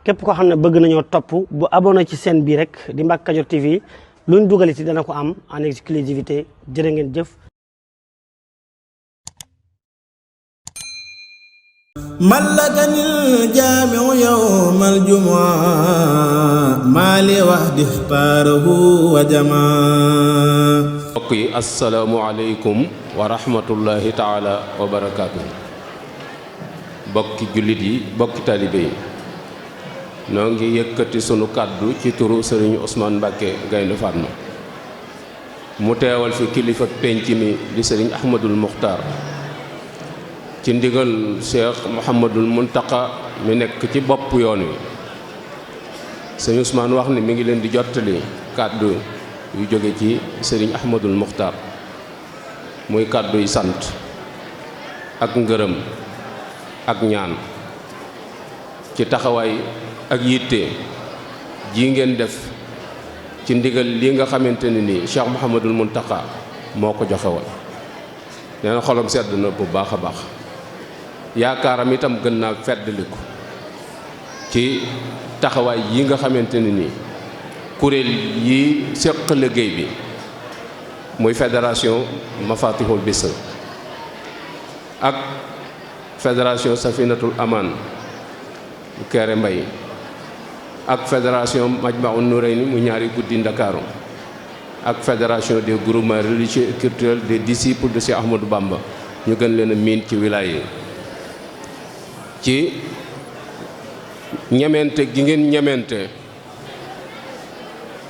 képp koo xam ne bëgg nañoo topp bu abonné ci chaîne bi rek di Mbacke Kadior TV luñ dugal ci dana ko am en exclusivité jërë ngeen jëf. ملكني الجامع يوم الجمعة ما لي وحدي اختاره وجمع. mbokk yi asalaamualeykum wa rahmatullahi taala wa barakaatu. bokki jullit yi bokki taalibe yi noo ngi yëkkati sunu kàddu ci turu sëriñ Ousmane Mbacke Gaynde Fatma mu teewal fi kilifa penc mi di sëriñ Ahmadul Muxtaar ci ndigal Cheikh Mouhamadul Muntaka mi nekk ci bopp yoon wi. sëriñ Ousmane wax ni mi ngi leen di jottali kàddu yu jóge ci sëriñ Ahmadul Muxtaar muy kàddu yu sant ak ngërëm ak ñaan ci taxawaay ak yitte ji ngeen def ci ndigal li nga xamante ne nii Cheikh Mouhamadul Muntaka moo ko joxe woon. nee na xolam sedd na bu baax a baax yaakaaram itam gën naa feddaliku ci taxawaay yi nga xamante ne nii kuréel yi séq liggéey bi muy fédération Mafatihul Bichri ak fédération Safinatul Aman bu Kéré Mbay ak fédération Majmahun Nurayni mu ñaari guddi Ndakaaru ak fédération des groupements religieux et culturels des disciples de Cheikh Ahmadou Bamba ñu gën leen a miin ci wilaya yi ci ñemente gi ngeen ñemente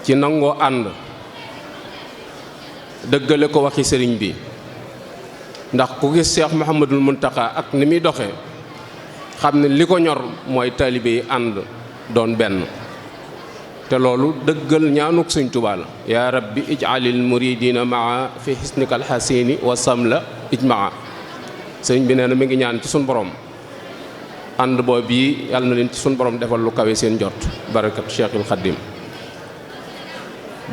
ci nangoo ànd dëggale ko waxi sëriñ bi ndax ku gis Cheikh Mouhamadul Muntaka ak ni muy doxee xam ne li ko ñor mooy taalibe yi ànd doon benn te loolu dëggal ñaanuk Sëriñ Tuubaa la yaa rabbi ij'alil muridina maa fi xisnikal xasini wa samla ijmaa. sëriñ bi nee na mi ngi ñaan ci sun borom ànd boobu yi yàlla na leen ci sun borom defal lu kawe seen jot barakat Cheikhul Xaddim.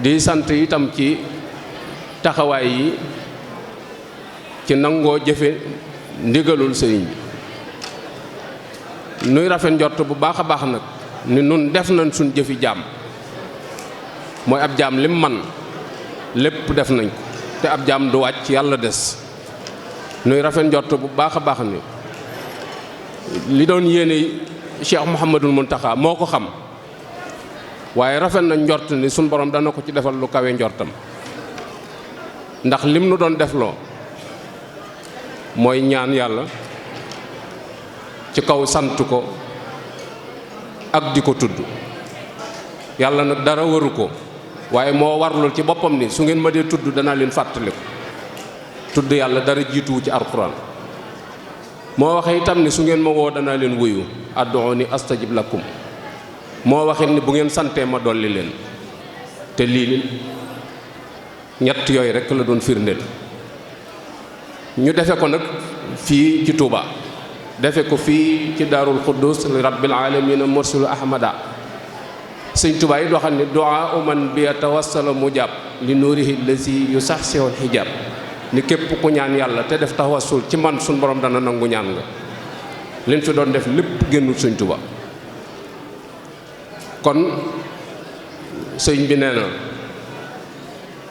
di sant itam ci taxawaay yi ci nangoo jëfe ndigalul sëriñ bi nuy rafet njort bu baax a baax nag ni nun def nañ suñ jëfi jaam mooy ab jaam lim man lépp def nañ ko te ab jaam du wàcc yàlla des. nuy rafet njort bu baax a baax ni li doon yéene Cheikh Mouhamadul Muntaka moo ko xam waaye rafet na njort ni suñ borom dana ko ci defal lu kawe njortam ndax lim nu doon defloo mooy ñaan yàlla ci kaw sant ko ak di ko tudd yàlla nag dara waru ko waaye moo warlul ci boppam ni su ngeen ma dee tudd danaa leen fàttaliku tudd yàlla dara jiituwu ci alxuraan moo waxe itam ni su ngeen ma woo danaa leen wuyu ad'uuni astajib lakum moo waxit ni bu ngeen santee ma dolli leen te lii ñett yooyu rekk la doon firndeel. ñu defe ko nag fii ci Touba defe ko fii ci Daarul Quddus li rabbil aalamiina mursulu ahmada. Sëñ Touba yi waxal ni du'aa man bi tawassala mujab li nuurihi lazi yusaxsihul hijab ni képp ku ñaan yàlla te def tawassul ci man suñ borom dana nangu ñaan nga. leen fi doon def lépp génnul Sëñ Touba. kon sëñ bi nee na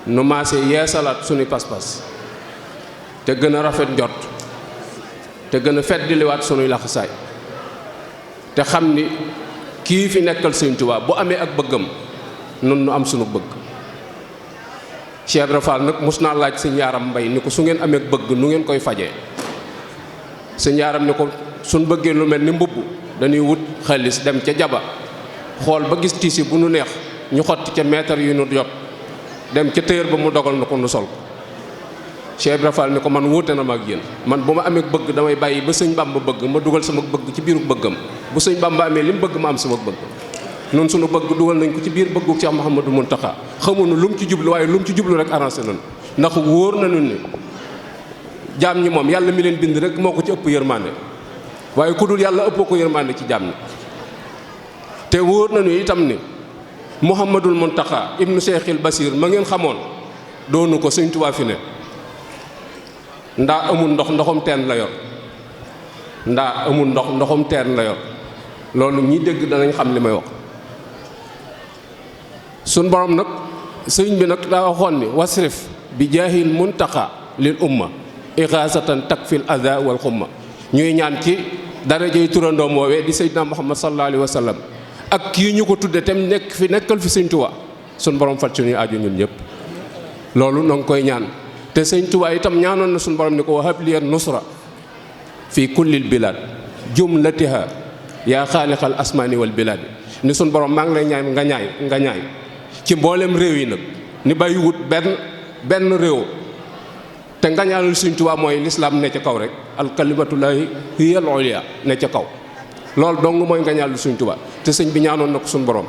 nu maase yeesalaat suñu pas-pas te gën a rafet njot te gën a feddiliwaat suñuy laxasaay te xam ni kii fi nekkal Sëñ Tuubaa bu amee ak bëggam nun nu am suñu bëgg. Cheikh Ibra Fall nag mos naa laaj sëñ Yaaram Mbay ni ko su ngeen amee ak bëgg nu ngeen koy fajee. sëñ Yaaram ni ko suñ bëggee lu mel ni mbubb dañuy wut xaalis dem ca jaba xool ba gis tiisi bu nu neex ñu xotti ca meetar yu nu jot dem ca téer ba mu dogal na ko nu sol ko. Cheikh Ibra Fall ni ko man wuute na ma ak yéen man bu ma amee bëgg damay bàyyi ba sëñ Bamba bëgg ma dugal sama bëgg ci biiru bëggam bu sëñ Bamba amee li mu bëgg ma am sama bëgg. noonu sunu bëgg dugal nañ ko ci biir bëggu Cheikh Mouhamadou Mountakha xamuñu lu mu ci jublu waaye lu mu ci jublu rek arrangé nañu ndax wóor nañu ni jaam ñi moom yàlla mi leen bind rek moo ko ci ëpp yërmande waaye ku dul yàlla ëppoo ko yërmande ci jaam ñi. te wóor nañu itam ni Mouhamadul Mountakha ibnu Cheikhil Basir ma ngeen xamoon doonu ko Sëñ Tuubaa fi ne ndaa amul ndox ndoxum teen la yor ndaa amul ndox ndoxum teen la yor loolu ñi dégg danañ xam li may wax. sun borom nag sëriñ bi nag daa waxoon ni wasrif bi jaahil muntaqa lil umma ixaasatan takfil ada wal xumma. ñuy ñaan ci darajey turandoom woowee di Seydina Muhammad sallallahu alayhi wa sallam ak kii ñu ko tudde tem nekk fi nekkal fi Sëñ Tuubaa sun borom faj suñuy aju ñun ñëpp. loolu noo ngi koy ñaan te Sëñ Tuubaa itam ñaanoon na sun borom ni ko wahab liya nusra fi kullil bilad jumlatiha yaa xaaliqal asmaani wal bilad ni sun borom maa ngi lay ñaan nga ñaay ci mboolem réew yi nag ni bàyyiwut benn réew te ngañaalul Sëñ Tuubaa mooy lislaam ne ca kaw rek alkalimatullahi hiya al ulya ne ca kaw loolu dong mooy ngañaalul Sëñ Tuubaa te sëñ bi ñaanoon na ko suñ borom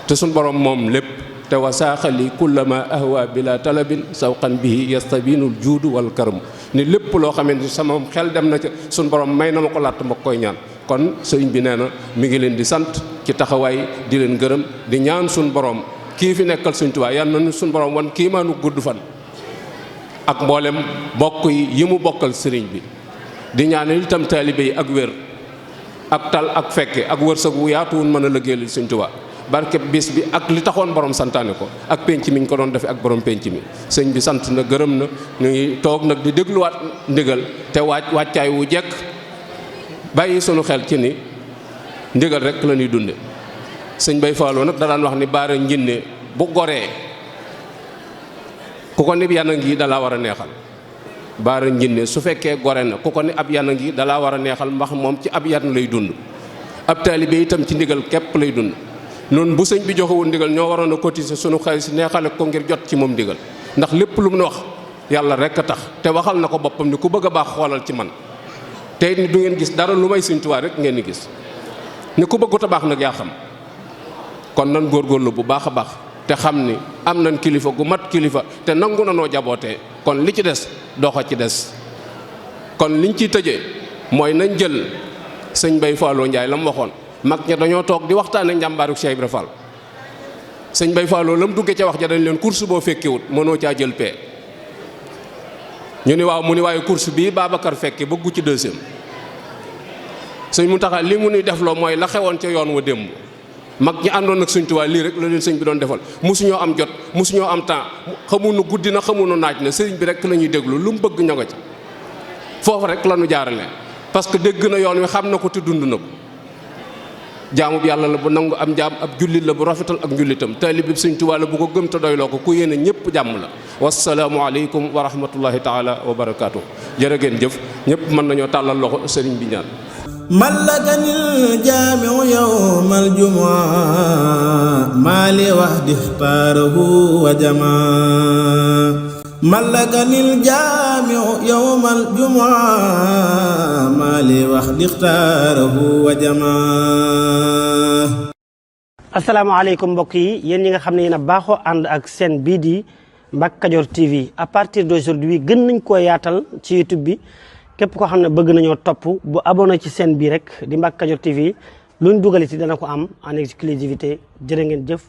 te suñ borom moom lépp te wa saaxali kullama ahwa bila talabin sawqan bihi yastabinul juudu wal karam ni lépp loo xamante ni sama xel dem na ca suñ borom may na ma ko latt ma koy ñaan. kon sëñ bi nee na mi ngi leen di sant ci taxawaay di leen gërëm di ñaan suñ borom kii fi nekkal Sëñ Tuubaa yal na suñ borom wan kii maanu gudd fan ak mboolem bokk yi mu bokkal sëriñ bi di ñaanal itam taalibe yi ak wér ak tal ak fekke ak wërsëg wu yaatuwun mën a liggéeyal Sëñ Tuubaa barke bis bi ak li taxoon borom santaane ko ak penc mi ñu ko doon defee ak borom penc mi sëñ bi sant na gërëm na ñu ngi toog nag di dégluwaat ndigal te wàccaay wu jekk bàyyi sunu xel ci ni ndigal rek la ñuy dunde sëñ Bay Fallou nag da daan wax ni baara njinne bu goree ku ko ni yana ngi dalaa war a neexal baara njinne su fekkee gore na ku ko ni ab yana ngi dalaa war a neexal ndax moom ci ab yan lay dund ab taalibe itam ci ndigal képp lay dund noonu bu sëñ bi joxewul ndigal ñoo waroon a cotiser sunu xaalis neexale ko ngir jot ci moom ndigal ndax lépp lu mu wax yàlla rek a tax te waxal na ko boppam ni ku bëgg a baax xoolal ci man te ni du ngeen gis dara lu may Sëñ Tuubaa rek ngeen di gis ni ku bëggut a baax nag yaa xam kon nan góorgóorlu bu baax a baax te xam ni am nañ kilifa gu mat kilifa te nangu na noo jabootee kon li ci des doxa ci des kon liñ ciy tëjee mooy nañ jël sëñ Bay Fallou Ndiaye la mu waxoon mag ña dañoo toog di waxtaane njàmbaaru Cheikh Ibra Fall sëñ Bay Fallou la mu duggee ca wax ja dañ leen course boo fekkewut mënoo caa jël pee ñu ni waaw mu ni waaye course bii Babacar fekke bëggu ci deuxième sëñ Muntaxa li mu nuy defloo mooy la xewoon ca yoon wa démb mag ñi àndoon ak Sëñ Tuubaa lii rek la leen sëñ bi doon defal mosuñoo am jot mosuñoo am temps xamuñu guddi na xamuñu naaj na sëriñ bi rek la ñuy déglu lu mu bëgg ña nga ca foofu rek la ñu jaarale parce que dégg na yoon wi xam na ko te dund na ko jaamu bi yàlla la bu nangu am jaam ab jullit la bu rafetal ak njullitam taalib bi Sëñ Tuubaa la bu ko gëm te doyloo ko ku yéene ñëpp jàmm la wasalaamu aleykum wa rahmatullahi taala wa barakaatu jërë ngeen jëf ñëpp mën nañoo tàllal loxo sëriñ bi ñaan ملكني الجامع يوم الجمعة ما لي وحدي اختاره وجمع ملكني الجامع يوم الجمعة ما لي وحدي اختاره وجمع. asalaamaaleykum mbokk yi yéen ñi nga xam ne yéen a baaxoo ànd ak seen bii di Mbacke Kadior TV à partir d'aujourd'hui gën nañ koo yaatal ci YouTube bi. képp koo xam ne bëgg nañoo topp bu abonné ci chaîne bi rek di Mbacke Kadior TV luñ dugal ci dana ko am en exclusivité jërë ngeen jëf